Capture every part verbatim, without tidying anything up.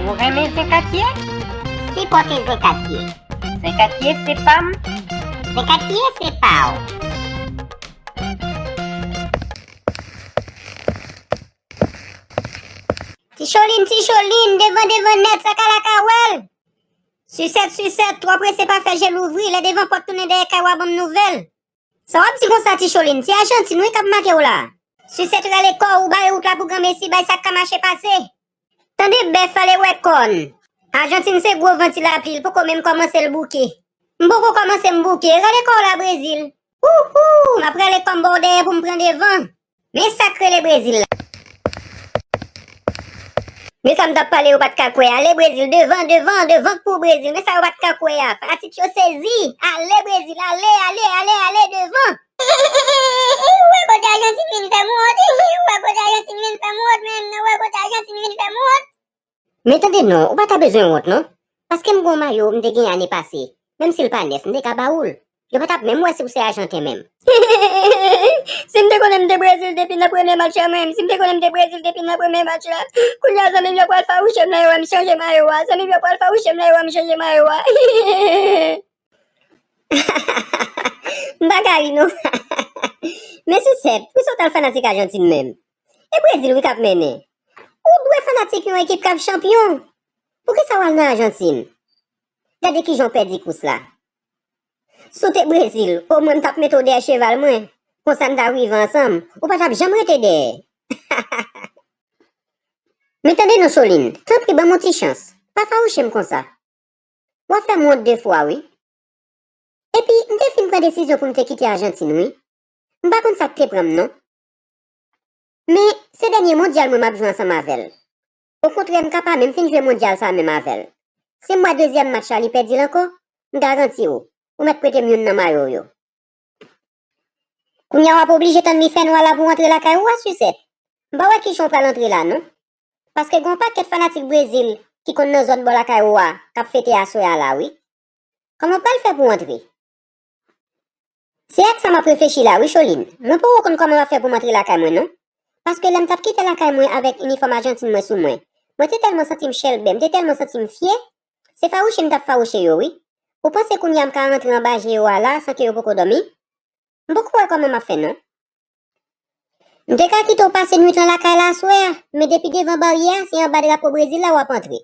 Ou renmen Zenkatye? Sipòte Zenkatye. Zenkatye se pa m. Zenkatye se pa w. Ti Cholin, Ti Cholin, devan, devan nèt, sa ka la ka wè l. Sisèt, sisèt, twò prese pa fè je louvri, lè devan pòt tounen dèyè kay w a ban m nouvèl. Sa w ap di konsa, Ti Cholin? Se Ajantin wi k ap make w la. Sisèt rale kò w, ou bare wout la pou granmesi, bay sa k ka mache pase. Tande bèf ale wè kòn. Ajantin se gwo van ti lapli, l poko menm kòmanse l bouke. M poko kòmanse m bouke, rale kò w la Brezil. Ouhou, m ap rale kò m ba w dèyè pou m pran devan. Men sa k rele Brezil la. Men sa m t ap pale yo pa t ka kwè. Ale Brezil, devan, devan, devan k pou Brezil. Men sa yo pa t ka kwè a. Fanatik yo sezi. Ale Brezil, ale, ale, ale, ale devan. Ou wè kote Ajantin vin fè m wont. Ou wè kote Ajantin vin fè m wont, men m nan wè kote Ajantin vin fè m wont. Men tande non, ou pa ta bezwen wont non. Paske m gon mayo m te gen ane pase. Menm si l pa nèf, m te ka ba ou l. Yo pa t ap menm wè si w se Ajanten menm. Si m te konnen m te Brezil depi nan premye match la mwen, si m te konnen m te Brezil depi nan premye match la, kounye a zanmi m yo pral fawouche m nan yo wè m chanje mayo a. Zanmi m yo pral fawouche m nan yo wè m chanje mayo a. M pa ka ri non. Men Sisèt, poukisa w t al fanatik Ajantin menm? E Brezil wi k ap mennen. Ou dwe fanatik yon ekip k ap chanpyon. Poukisa w al nan Ajantin? Gade kijan w pèdi kous la. Si w te Brezil, omwen m t ap mete w dèyè cheval mwen. Konsa n ta rive ansanm. Ou pa t ap janm rete dèyè. Men tande non Cholin, tanpri ban m yon ti chans. Pa fawouche m konsa. W ap fè m wont de fwa wi. Epi, m te fin pran desizyon pou m te kite Ajantin wi. M pa konn sa k te pran m non. Men, se dènye mondyal mwen m ap jwe ansanm avè l. Okontrè, m ka pa menm fin jwe mondyal sa menm avè l. Si m wè dezyèm match la li pèdi l ankò, m garanti w, ou mèt prete m youn nan mayo w yo. Kounye a w ap oblije tann li fè nwa la pou w antre lakay ou a Sisèt. M pa wè kijan w pral antre la non. Paske gen yon pakèt fanatik Brezil ki konn nan zòn bò lakay ou a k ap fete aswè a la wi. Kòman w pral fè pou w antre? Se ak sa m ap reflechi la wi Cholin. Mwen poko konn kòman m ap fè pou m antre lakay mwen non. Paske lè m t ap kite lakay mwen avèk inifòm Ajantin mwen sou mwen, mwen te tèlman santi m chèlbè, m te tèlman santi m fyè, se fawouche m t ap fawouche yo wi. Ou panse kounye a m ka rantre anba je yo a la san ke yo poko dòmi? M poko wè kòman m ap fè non. M te ka kite w pase nwit lan lakay la aswè a, men depi devan baryè a, se anba drapo Brezil la w ap antre.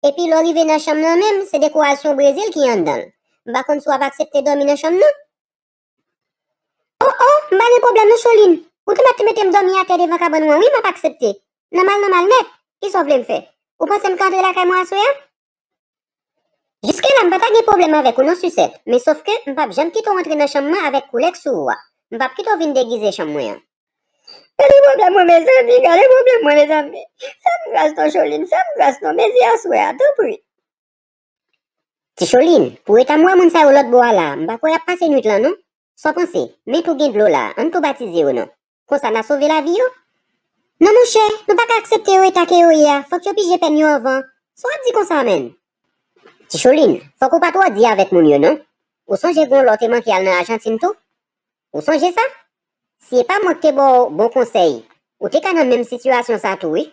Epi lè w rive nan chanm nan menm, se dekorasyon Brezil ki anndan l. M pa konn si w ap aksepte dòmi nan chanm nan. O, o, m pa gen pwoblèm non Cholin. Ou te mèt mete m dòmi atè devan kabann ou an wi, m ap aksepte. Nòmal, nòmal nèt. Kisa w vle m fè? Ou panse m ka antre lakay mwen aswè a? Jiske la m pa ta gen pwoblèm avèk ou non Sisèt, men sòf ke m p ap janm kite w antre nan chanm mwen avèk koulè k sou ou a. M p ap kite w vin degize chanm mwen an. Gade pwoblèm mwen mezanmi, gade pwoblèm mwen mezanmi. Fè m gras non Cholin, fè m gras non, mezi aswè a, tanpri. Ti Cholin, pou eta m wè moun sa yo lòt bò a la, m pa kwè y ap pase nwit lan non. Sa w panse? Men tou gen dlo la, ann tou batize yo non. Konsa n a sove lavi yo. Non monchè, nou pa ka aksepte yo eta ke yo ye a, fòk yo pije pèn yo anvan. Sa w ap di konsa menm? Ti Cholin, fòk ou pa twò di avèk moun yo non. Ou sonje gen yon lè w te manke al nan Ajantin tou? Ou sonje sa? Si e pa mwen k te ba w bon konsèy, ou te ka nan menm sitiyasyon sa tou wi.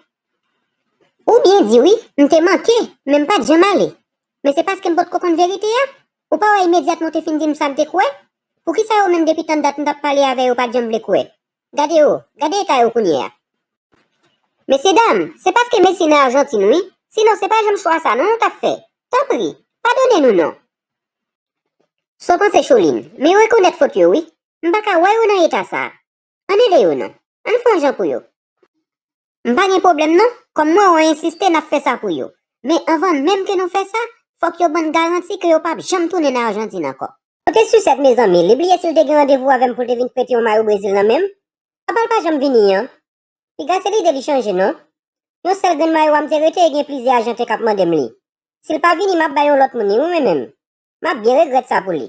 Ou byen di wi, m te manke, men m pa t janm ale. Men se paske m potko konn verite a. Ou pa wè imedyatman w te fin di m sa m te kwè? Poukisa yo menm depi tann dat m t ap pale avè yo pa t janm vle kwè? Gade yo, gade eta yo kounye a. Mesyedam, se paske Messi nan Ajantin wi, sinon se pa janm chwa sa non nou t ap fè. Tanpri, padone nou non. Sa w panse Cholin, men yo rekonèt fòt yo wi. M pa ka wè yo nan eta sa. Ann ede yo non. Ann fè yon jan pou yo. M pa gen pwoblèm non. Kòm mwen wè w ensiste, n ap fè sa pou yo. Men anvan menm ke nou fè sa, fòk yo ban n garanti ke yo p ap janm tounen nan Ajantin ankò. Kote Sisèt mezanmi, li bliye si l te gen randevou avè m pou l te vin prete yon mayo Brezil nan men m? Apa l pa janm vini an? Piga se lide li chanje non. Yon sèl grenn mayo a m te rete e gen plizyè Ajanten k ap mande m li. Si l pa vini, m ap bay yon lòt moun li wi mwen menm. M ap byen regrèt sa pou li.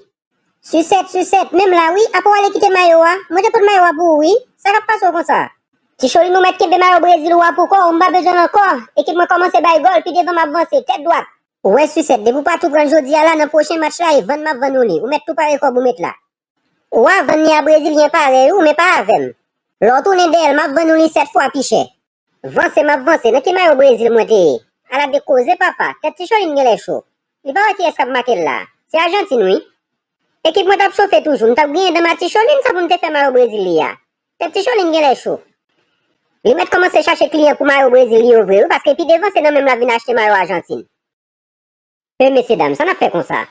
Sisèt, Sisèt, men m la wi, apa w ale kite mayo a? Mwen te pot mayo a pou ou wi. Sa k ap pase w konsa? Ti Cholin, ou mèt kenbe mayo Brezil ou a pou kò w, m pa bezwen l ankò. Ekip mwen kòmanse bay gòl, pi devan m ap vanse, tèt dwat. Ou wè Sisèt, depi w pa tou pran l jodi a la, nan pwochen match la, e vann m ap vann ou li. Ou mèt tou pare kòb ou met la. Ou a vann li a Brezilyen parèy ou, men pa avè m. Lè w tounen dèyè l, m ap vann ou li sèt fwa pi chè. Vanse m ap vanse, nan ki mayo Brezil mwen te ye? Ala de koze papa, tèt Ti Cholin genlè cho. Li pa wè kiyès k ap make l la. Se Ajantin wi. Ekip mwen t ap chofe toujou, m t ap griyen dan m a Ti Cholin sa pou m te fè mayo Brezil li a. Tèt Ti Cholin genlè cho. Li mèt kòmanse chache kliyan pou mayo Brezil li yo vre wi, paske pi devan se nan men m l ap vin achte mayo Ajantin. E mesye dam, sa n ap fè konsa?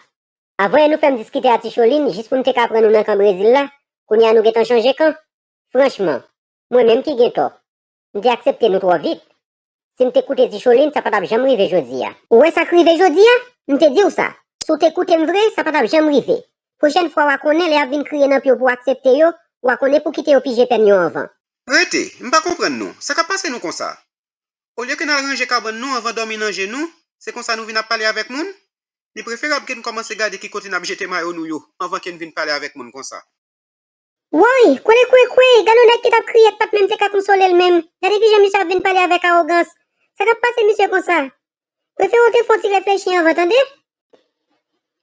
Avan yè nou fè m diskite a Ti Cholin jis pou m te ka pran nou nan kan Brezil la, kounye a nou gentan chanje kan. Franchman, mwen menm ki gen tò. M te aksepte nou twò vit. Si m te koute Ti Cholin, sa pa t ap janm rive jodi a. Ou wè sa k rive jodi a? M te di w sa. Si w te koute m vre, sa pa t ap janm rive. Pwochèn fwa w a konnen lè y ap vin kriye nan pye w pou w aksepte yo, w a konnen pou kite yo pije pèn yo anvan. Rete, m pa konprann nou. Sa k ap pase nou konsa? Olye ke n al ranje kabann nou anvan dòmi nan je nou, se konsa nou vin ap pale avèk moun? Li preferab ke n kòmanse gade ki kote n ap jete mayo nou yo anvan ke n vin pale avèk moun konsa. Woy, kwelekwekwe, gade yon nèg ki t ap kriye k pa t menm te ka konsole l menm. Gade kijan misye ap vin pale avèk awogans. Sa k ap pase misye konsa? Prefere w te fè yon ti reflechi anvan, tande?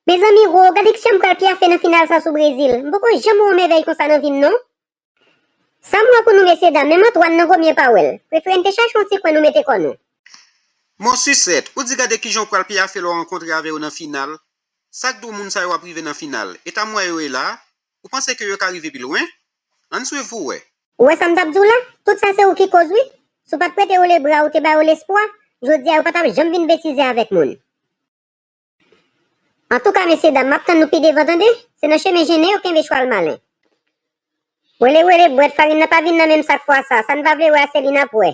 Mezanmi, wo, gade kijan m pral pyafe nan final sa sou Brezil. M poko janm wè yon mèvèy konsa nan vi m, non. Sa m wè pou nou, mesye dam, menm Antwàn nan gomye pa wè l. Prefere n te chache yon ti kwen nou mete kò nou. Mon Sisèt, ou di gade kijan w pral pyafe lè w rankontre avè yo nan final. Sa k di w moun sa yo ap rive nan final? Eta mwen yo ye la, ou panse ke yo ka rive pi lwen? Ann swiv pou wè. Ou wè sa m t ap di w la? Tout sa se ou ki koz wi. Si w pa t prete yo lebra, ou te ba yo lespwa, jodi a yo pa t ap janm vin betize avèk moun. Antouka, mesye dam, m ap tann nou pi devan, tande? Se nan chemen jennen yo kenbe chwal malen. Wele, wele, bwèt farin nan pa vin nan menm sak fwa sa. Sa n pa vle wè a, se li n ap wè.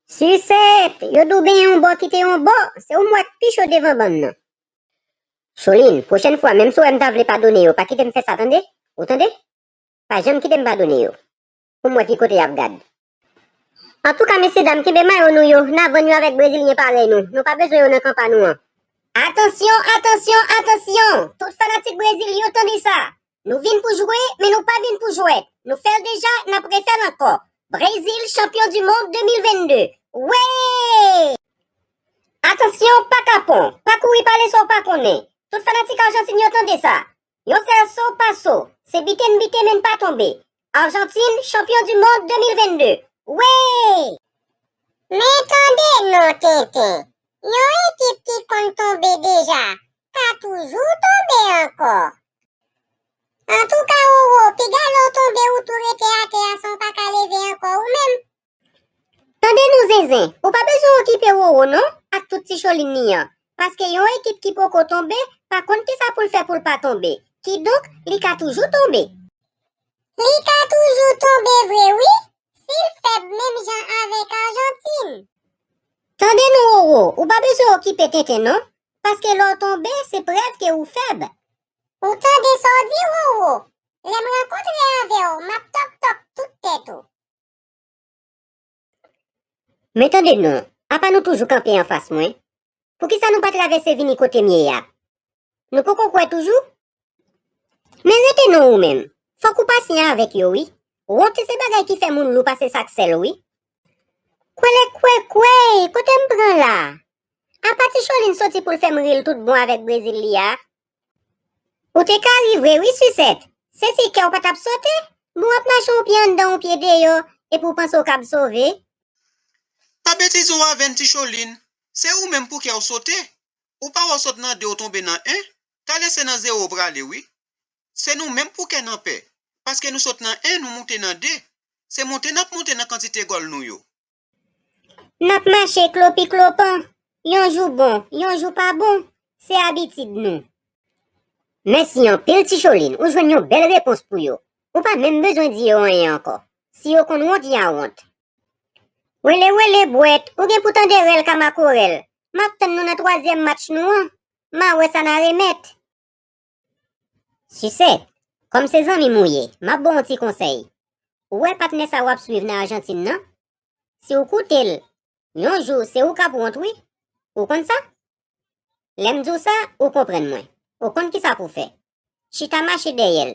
Sisèt, yo di w benyen yon bò, kite yon bò. Se ou m wè k pi cho devan bann nan. Cholin, pwochèn fwa, menm si w wè m ta vle padone yo, pa kite m fè sa, tande? Ou tande? Pa janm kite m padone yo. Pou m wè ki kote y ap gad. Antouka, mesye dam, kenbe mayo nou yo, n a vann yo avèk Brezilyen parèy nou. Nou pa bezwen yo nan kan pa nou an. Atansyon, atansyon, atansyon! Tout fanatik Brezil yo, tande sa! Nou vin pou jwe, men nou pa vin pou jwèt. Nou fè l deja, n ap refè l ankò. Brezil, chanpyon di mond de mil vennde. Wee! Atansyon, pa kapon, pa kouri pale sa w pa konnen. Tout fanatik Ajantin yo, tande sa! Yon sèl so pa so, se bite n bite men n pa tonbe. Ajantin, chanpyon di mond de mil vennde. Wee! Men tande non, Tenten. Yon ekip ki konn tonbe deja ka toujou tonbe ankò. Antouka, Roro, piga lè w tonbe ou tou rete atè a san w pa ka leve ankò ou menm. Tande non, Zenzen, ou pa bezwen okipe Roro non, ak tout Ti Cholin li an, paske yon ekip ki poko tonbe pa konn kisa pou l fè pou l pa tonbe. Kidonk, li ka toujou tonbe. Li ka toujou tonbe vre wi, si l fèb menm jan avèk Ajantin. Tande non, Roro, ou pa bezwen okipe Tenten non, paske lè w tonbe, se prèv ke ou fèb. Ou tande sa w di, Roro? Lè m rankontre avè w, m ap tòk tòk tout tèt ou. Men tande non, apa nou toujou kanpe anfas mwen? Poukisa nou pa travèse vini kote m ye a? Nou poko kwè toujou? Men rete non ou menm. Fòk ou pasyan avèk yo wi. Wont se bagay ki fè moun lou pase sak sèl wi. Kwelekwekwe, kote m pran la? Apa Ti Cholin soti pou l fè m ri l tout bon avèk Brezil li a? Ou te ka ri vre wi, Sisèt. Se si kè w pa t ap sote, bon w ap mache yon pye anndan yon pye deyò, epi w panse w kab sove? Pa betize w avè n, Ti Cholin. Se ou menm pou kè w sote. Ou pa wè w sot nan de w tonbe nan en? Talè se nan zewo w prale wi. Se nou menm pou kè n an pè. Paske nou sot nan en, nou moute nan de. Se monte n ap monte nan kantite gòl nou yo. N ap mache klopi klopan. Yon jou bon, yon jou pa bon. Se abitid nou. Mèsi anpil, Ti Cholin. Ou jwenn yon bèl repons pou yo. Ou pa menm bezwen di yo anyen ankò. Si yo konn wont, y a wont. Wele wele bwèt, ou gen pou tande rèl ka makorèl. M ap tann nou nan twazyèm match nou an. M a wè sa n a remèt. Sisèt, kòm se zanmi m ou ye, m ap ba w yon ti konsèy. Ou wè patnè sa w ap swiv nan Ajantin nan? Si w koute l, yon jou se ou k ap wont wi. Ou konn sa? Lè m di w sa, ou konprann mwen. Ou konn kisa pou w fè. Chita mache dèyè l.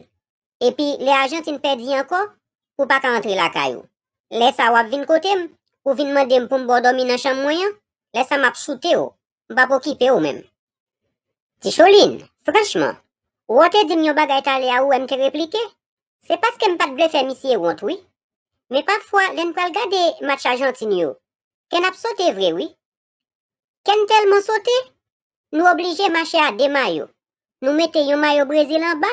Epi, lè Ajantin pèdi ankò, pou w pa ka antre lakay ou. Lè sa a w ap vin kote m, pou w vin mande m pou m ba w dòmi nan chanm mwen an, lè sa a m ap choute w. M p ap okipe w menm. Ti Cholin, franchman, ou te di m yon bagay talè a ou wè m te replike? Se paske m pa t vle fè misye wont wi. Men pafwa, lè n pral gade match Ajantin yo, kè n ap sote vre wi. Kè n tèlman sote, nou oblije mache a de mayo. Nou mete yon mayo Brezil anba,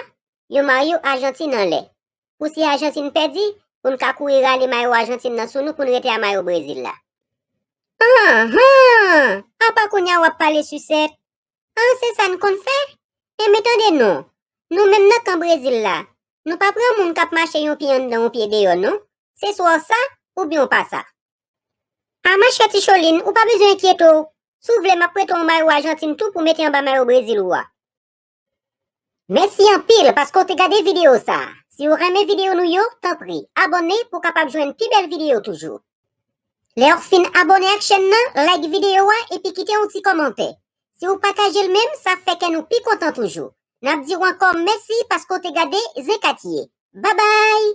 yon mayo Ajantin anlè. Pou si Ajantin pèdi, pou n ka kouri rale mayo Ajantin nan sou nou pou n rete a mayo Brezil la. Anhan! Apa kounye a w ap pale sisèt? An, se sa n konn fè? Enben tande non, nou menm nan kan Brezil la, nou pa pran moun k ap mache yon pye anndan yon pye deyò non. Se swa w sa, oubyen w pa sa. A machè Ticholin, ou pa bezwen enkyete w. Si w vle, m ap prete w yon mayo Ajantin tou pou mete anba mayo Brezil ou a. Mèsi anpil paske w te gade videyo sa a. Si w renmen videyo nou yo, tanpri, abòne pou w kapab jwenn pi bèl videyo toujou. Lè w fin abòne ak chèn nan, like videyo a epi kite yon ti kòmantè. Si w pataje l menm, sa ap fè kè nou pi kontan toujou. N ap di w ankò mèsi paske w te gade Zen Katye. Babay!